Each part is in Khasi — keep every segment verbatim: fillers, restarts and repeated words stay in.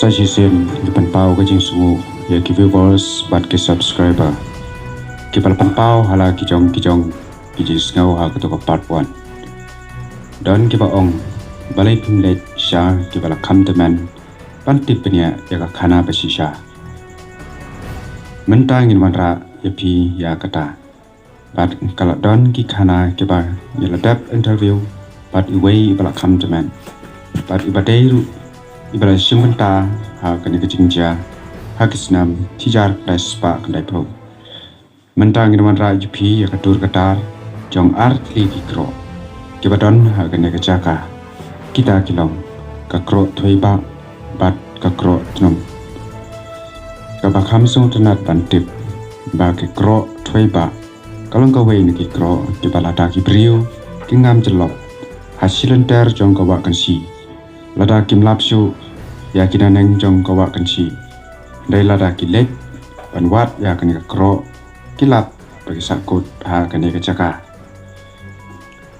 Ta shisien ngi pynpaw ka jingsngew ïa ki viewers bad ki subscriber kiba la pynpaw ha la ki jong ki jong ki jingsngew ha kato ka part one. Don kiba ong, balei phim leit sha kiba la kham tymmen ban tip bniah ïa ka khana ba shisha. Mynta ngin wanrah ïa phi ïa kata. Bad ka la don ki khana kiba ngi la dep interview bad iwei iba la kham tymmen bad iba dei ruh iba la shim bynta ha kane ka jingjia ha ki snem shi hajar khyndai spah khyndai phew. Mynta ngin wanrah ïa phi ïa ka tur ka tar jong ar tylli ki kroh kiba don ha kane ka jaka. Kita ki long ka kroh Thwei Bah bad ka kroh Tnum. Kaba kham sngewtynnat ban tip ba ki kroh Thwei Bah ka long kawei na ki kroh kiba lada ki briew ki ngam jyllop ha shi lynter jong ka Wah Kynshi, lada kim lap shuh ïa ki naneng jong ka Wah Kynshi, hynrei lada ki leit ban wad ïa kane ka kroh ki lap ba ki sahkut ha kane ka jaka.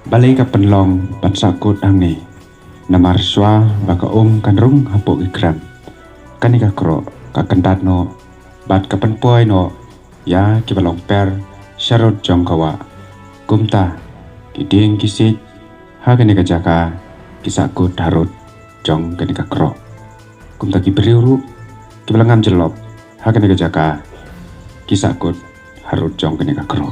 Balei ka pynlong ban sahkut hangne? Namar shuwa ba ka um kan rung hapoh ki krem, kane ka kroh ka kyndat noh bad ka pynpoi noh ïa kiba long per sharud jong ka wah. Kumta ki dieng ki siej ha kane ka jaka ki sahkut harud jong kane ka kroh. Kumta ki briew ruh kiba la ngam jyllop ha kane ka jaka ki sahkut harud jong kane ka kroh.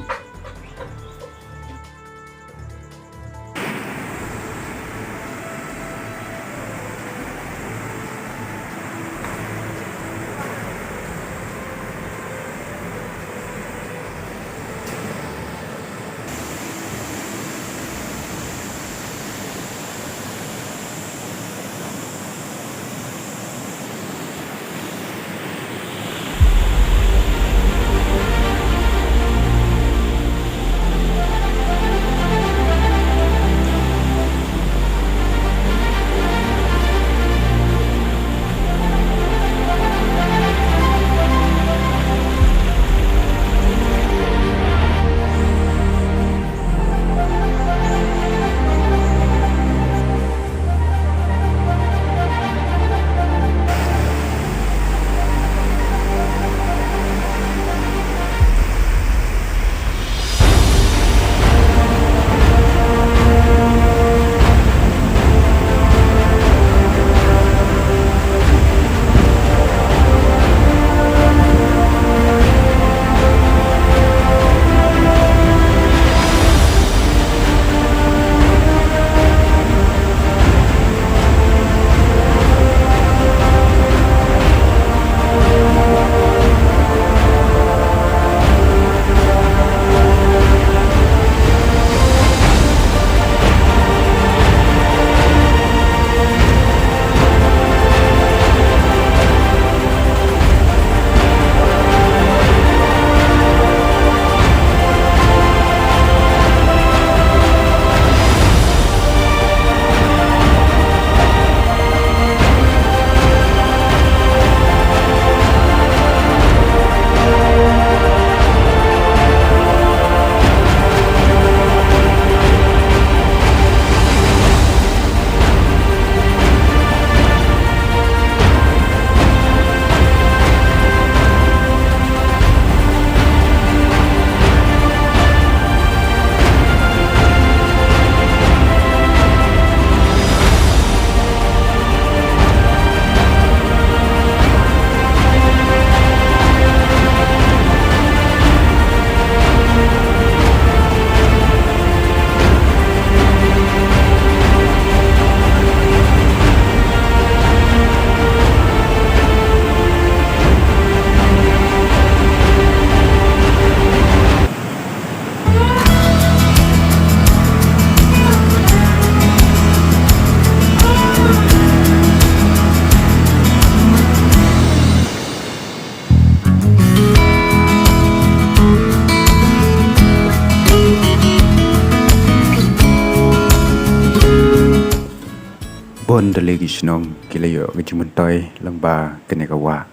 Bun tylli ki shnong ki la ïoh ka jingmyntoi lyngba kane ka wah.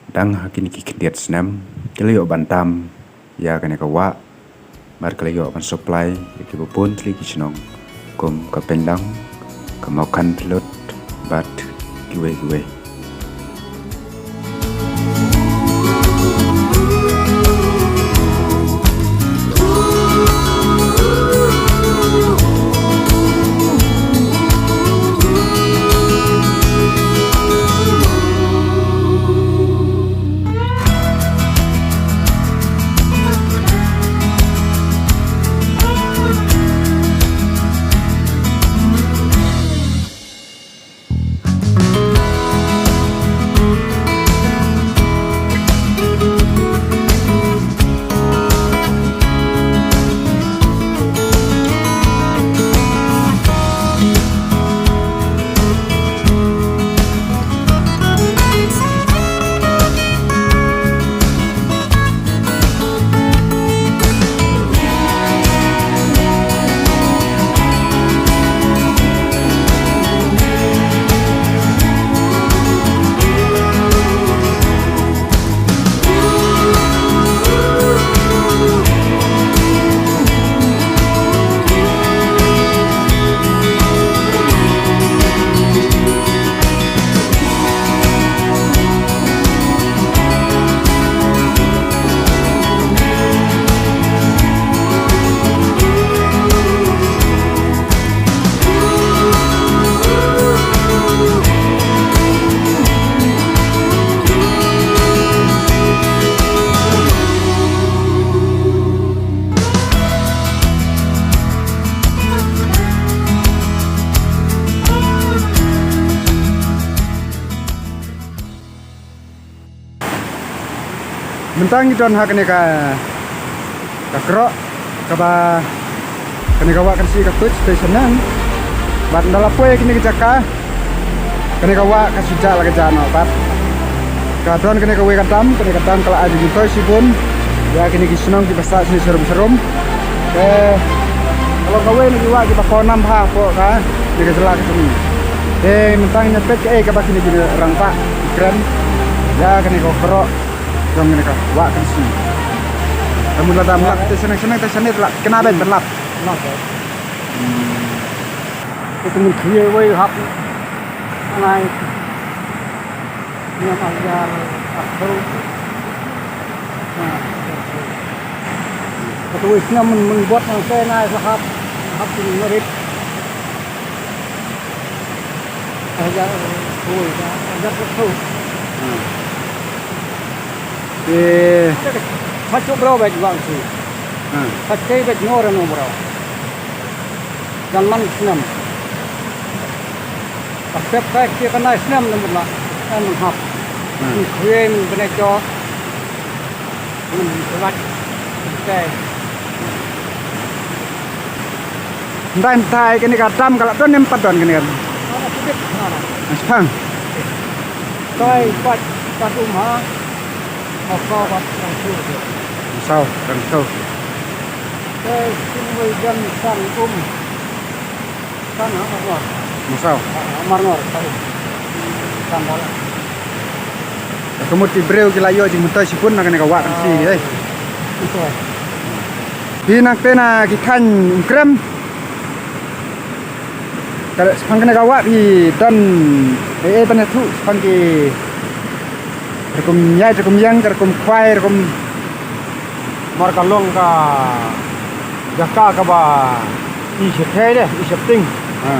Dang ha kine ki khyndiat snem ki la ïoh ban tam ïa kane ka wah bad ka la ïoh ban supply ïa kiba bun tylli ki shnong kum ka Pynlong, ka Mawkhan Plut bad kiwei kiwei. Mynta ngi don ha kane ka, ka krok kaba kane ka wah Kynsi ka tuid station nang. Bad ynda la poi kane ka jaka, kane ka wah ka shu jah la ka jah noh bad ka don kane kawei ka dam, kane ka dam ka la ai jingmyntoi shibun ïa kine ki shnong kiba sah shane sharum sharum. Te ka long kawei na ki wah kiba kordor bha hapoh kane ka jylla ka jong ngi. Te mynta ngin ïa peit kaei kaba kine ki rangbah ki kren ïa kane ka krok jong kane ka wah Kynsi. Te mut lada ym lah te shaneng shaneng te shane te lah kane ban lap. Lap, eh. Hmm. Te mut khie wei hap. Anai. Snem hajar arphew. Kata wei snem mynbud nangta nai sa hap, hap kin ngarit. Hajar arphew, hajar arphew. Hmm. Eh. Sa shu bro bad wang si. Hmm. Sa tei bad nor no bro. Jan man snem. Ka pep ka ki ka nai snem na mut la. Em hap. Hmm. Ki khwem bne cho. Hmm, rat. Te. Ndai ndai kane ka dam ka la don ne em pat don kane ka. Ana pidit ana. Mas pang. Tai pat pat um ha. Ka ka wat ka su. Sao, kan sao. Te sing wei jan san um. San ha, Marngor. Masaw. Ha, ha, Marngor, Sarum. San dala. Ka mut ki briew ki la ïoh jingmyntoi shibun na kane ka wah Kynsi, eh. Ito. Phi nangta na ki thaiñ Umkrem. Ka shaphang kane ka wah phi don, eh, eh, ban ïathuh shaphang ki rukom ïaid, rukom ïeng, ka rukom khwai, rukom. Mar ka long ka jaka kaba i shyrkhei de, i shyrkhei. Ha.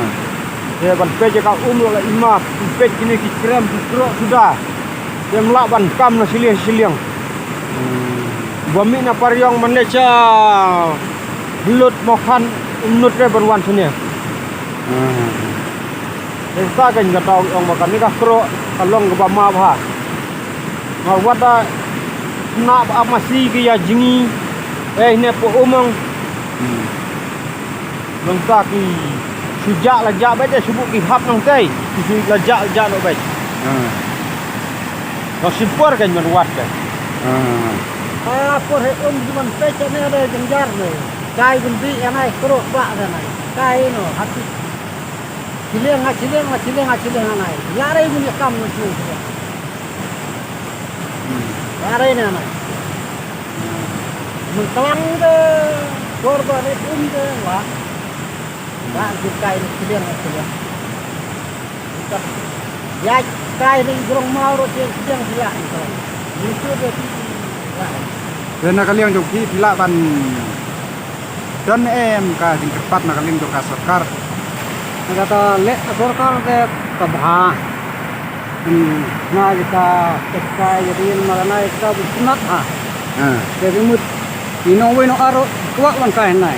Te ban peit jaka um la i map, i peit kine ki krem ki krok suda. Te ym lah ban kam na shiliang shiliang. Hmm. Ba mih na Pariong ban leit sha Lut Mokhan, um nud re ban wan shane. Hmm. Te sa ka ngi ka tau ong ba kane ka krok ka long kaba map ha. Nga wat da na ba ap masi ki ïa jngi. Eh ne po umang. Hmm. Nangta ki shu jah la jah bad shu buh ki hap nangtai. Ki shu la jah la jah noh bad. Hmm. Nang shu por kan man wat kan. Hmm. Ah, por he um di man peit ne da jynjar ne. Kai bin bi anai krok ba da nai. Kai no hati. Chiliang, ah, chiliang, ah, chiliang, ah, chiliang, ah, nai. Lare mun ya kam mun chiliang, chiliang. Hmm. Lare na nai. Mun tlang de, kor ba re pun de, wa. Ba, jin kai ni chiliang, ah, chiliang. Bukan. Ïa kai ri jrong mau ruh phi, phi lah. Itu dia phi lah. Te na ka liang jong phi, phi lah ban don em ka jingkyrpad na ka liang jong ka sorkar? Na kata leh ka sorkar te ka bha. Hmm, na kita, kita jadi mana kita bu sunat ha. Ha. Jadi mut ino wei no aro kuat wan kai nai.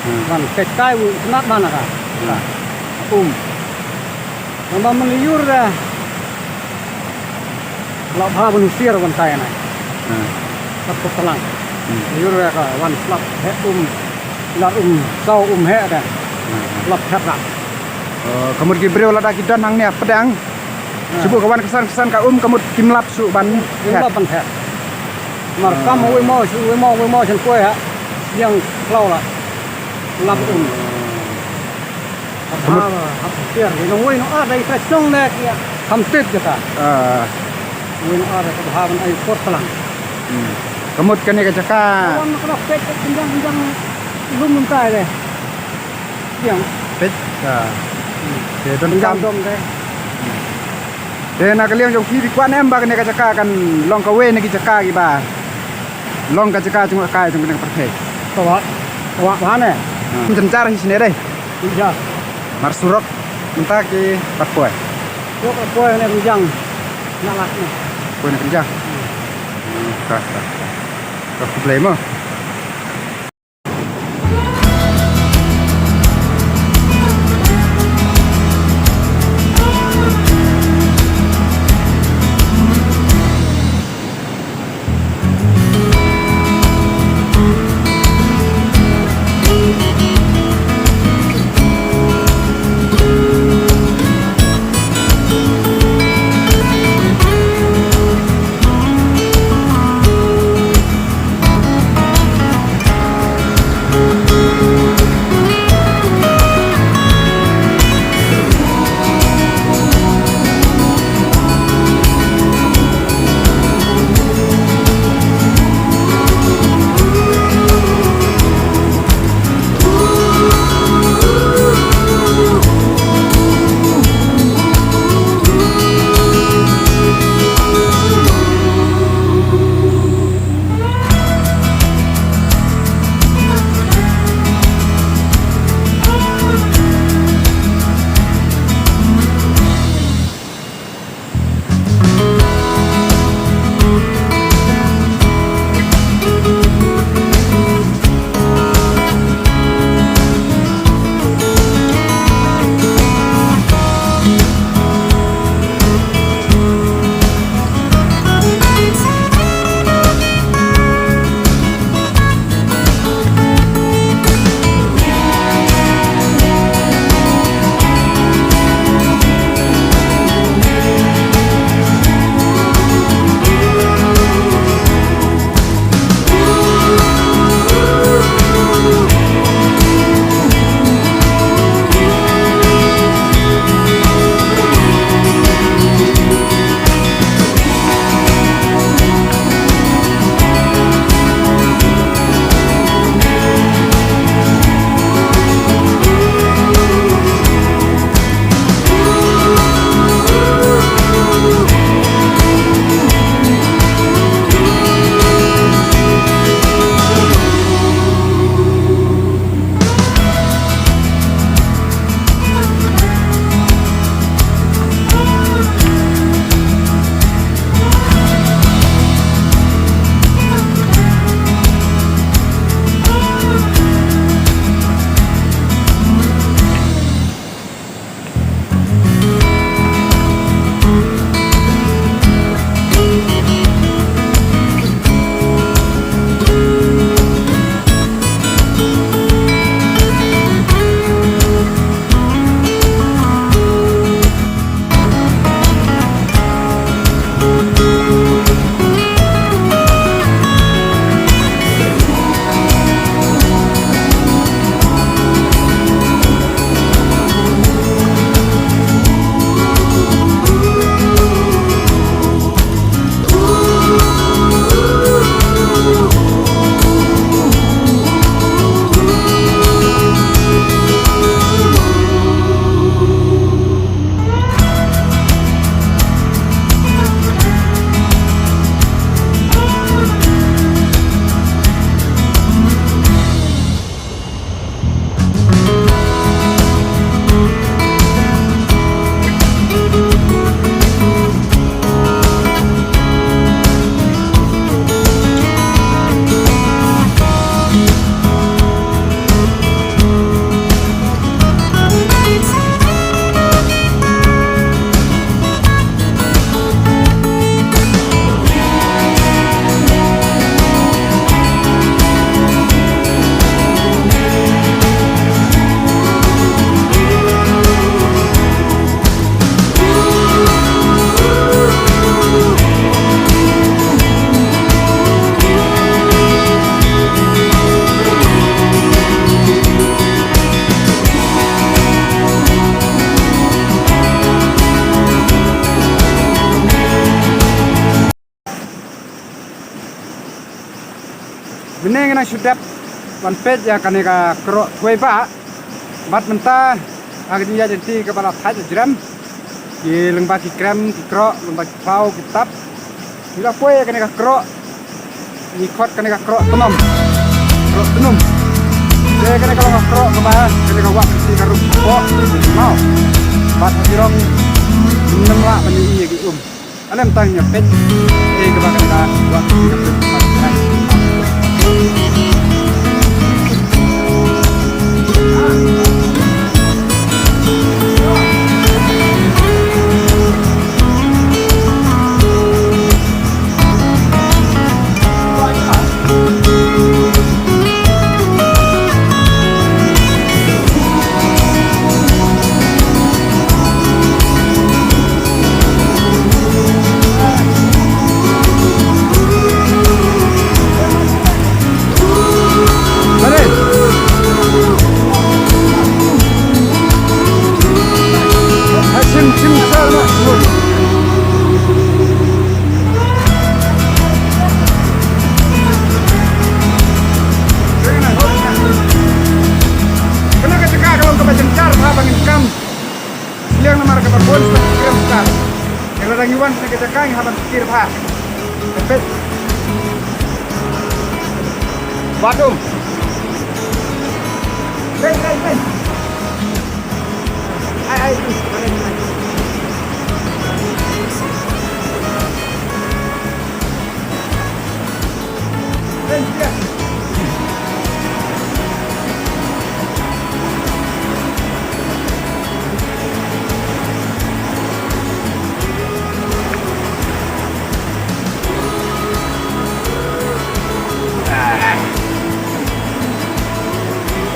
Hmm. Wan kai kai bu sunat mana ka. Hmm. Um. Namba meliur dah. Lap ha ban usiar ban kai nai. Hmm. Sat ko talang. Hmm. Liur dah ka wan slap he um. Lar um sau um he dah. Hmm. Lap khat rak. Oh, ka mut ki briew lada ki don hangne pdeng. Hmm. Shu ka wan ksan ksan ka um ka mut kim lap shuh ban. Kim lap ban he. Mar kam wei mo shu wei mo wei mo shen koi ha. Yang klau la. Lap um. Ka mut ha, ha, ha, pier, ïa nong wei nong ar, dei ka shnong ne ki, kham tip jaka. Ah. Wei nong ar, ka bha ban ai por tlang. Hmm. Ka mut kane ka jaka. Wan ka pet, pet, pinjang, pinjang, lum lum tai le. Piang. Pet, ah. Hmm. Te don pinjang kam. Dom te. Te na ka liang jong phi, phi kwah ne em ba kane ka jaka kan long kawei na ki jaka kiba long ka jaka jngohkai jong kane ka pyrthei? Ka wah, ka wah bha ne. Hmm. Jynjar hi shane dei. Jynjar. Mar surok mynta ki pat poi. Surok pat poi ne pynjang. Na lak ne. Poi ne pynjang. Hmm. Hmm, ka, ka. Ka khublei mo. Mynne ngi nang shu dep ban peit ïa kane ka kroh Thwei Bah. Bad mynta ha ka jingïaid lynti kaba la thait jrem, ki lyngba ki krem ki kroh, lyngba ki phaw ki tap, ngi la poi ïa kane ka kroh, ngi khot kane ka kroh Tnum. Kroh Tnum. Te kane ka long ka kroh kaba kane ka wah lynti ka ruh ka poh, ka mau. Bad ha ki rong ym lah ban ïohi ïa ki um. Ale mynta ngin ïa peit ïa kaba kan ka wah. Kane ka jaka ka long kaba jynjar bha ba ngin kam. Sliang namar kaba bun sha ki kilometer. Ïa lada ngi wan kane ka jaka ngi hap ban kir bha. Peit. Badum. Peit, peit, peit. Ai, ai, ai.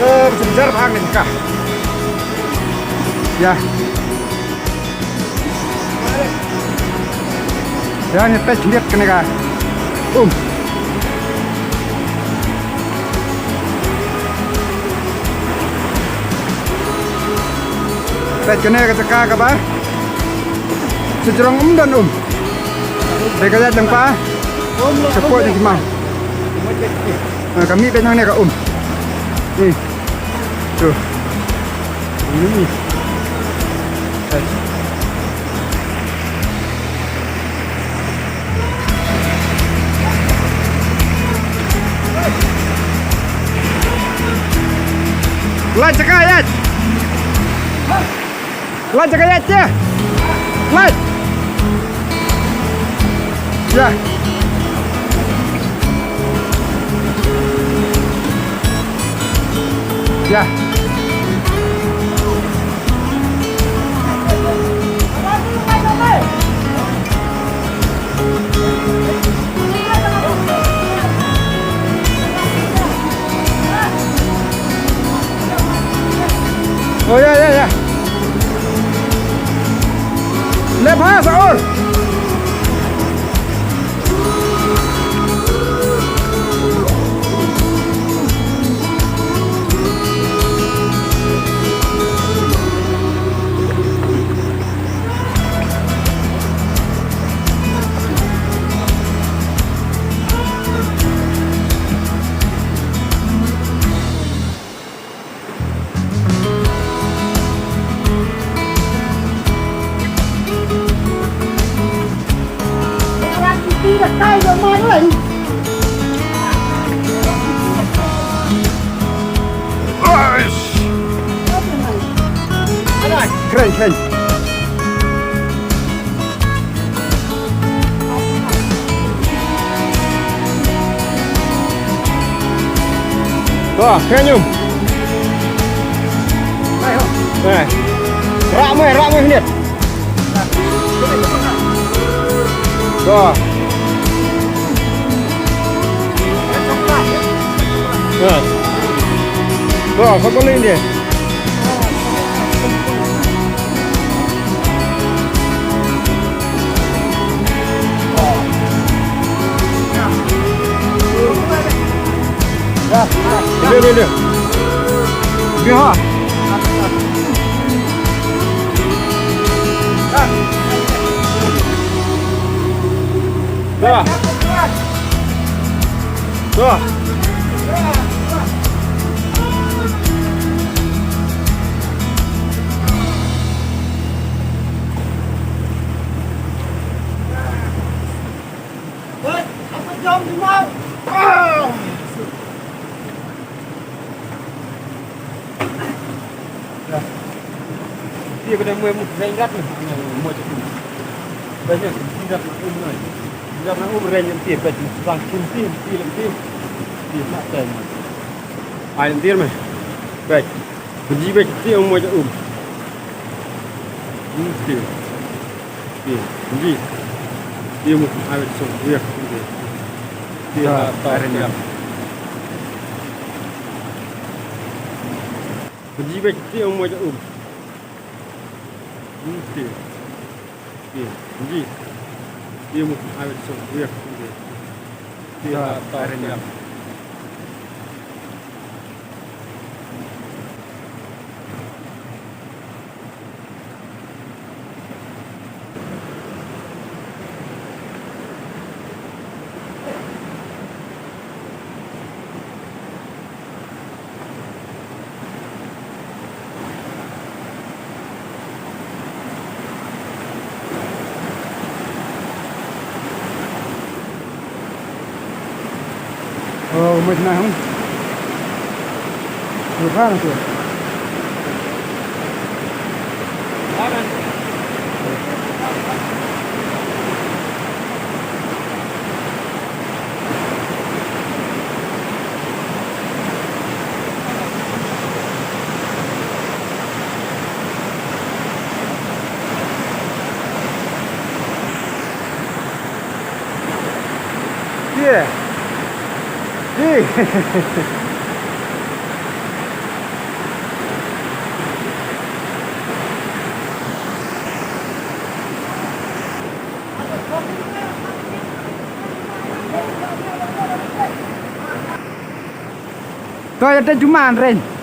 Eh, jynjar bha ngin ka. Ïa. Ïa, ngi peit khyndiat kane ka um. Peit kane ka jaka kaba sha jrong ym don um. Dei ka ïaid lyngba shapoh jong ki maw. Eh, ka mih beit hangne ka um. Ni. Tu. Ni. Lait jaka ïaid. Lait jaka ïaid te. Lait. Ïa. Ïa. Oh, ïa, ïa, ïa. Leh bha sa ur. Kren, kren. To, kren ïum. Eh. Rah mai, rah mai hangne. To. Eh. To, sa ko ni. Dia, dia, dia. Dia, ha. Dah. Dah. Phi ka dang mui mui rein rat ni. Mui tu. Ba ni, phi rat na um ni. Phi rat na um rein ni phi, ba ni, sang kin phi, phi lem phi. Phi na tai mui. Ai dir me. Ba. Ba ji ba phi um mui tu um. Hmm, phi. Phi. Ji. Phi mui ai so. Phi. Phi. Phi. Ta, ta, ta. Phi. Pynji bad phi ong mo ja um. Phi. Phi. Pynji. Phi mo ai bad so. Phi. Phi. Ta, ta, ta. Oh, mệt mỏi không? Mệt quá rồi. Ye. Ye. To, ya te juman, Ren.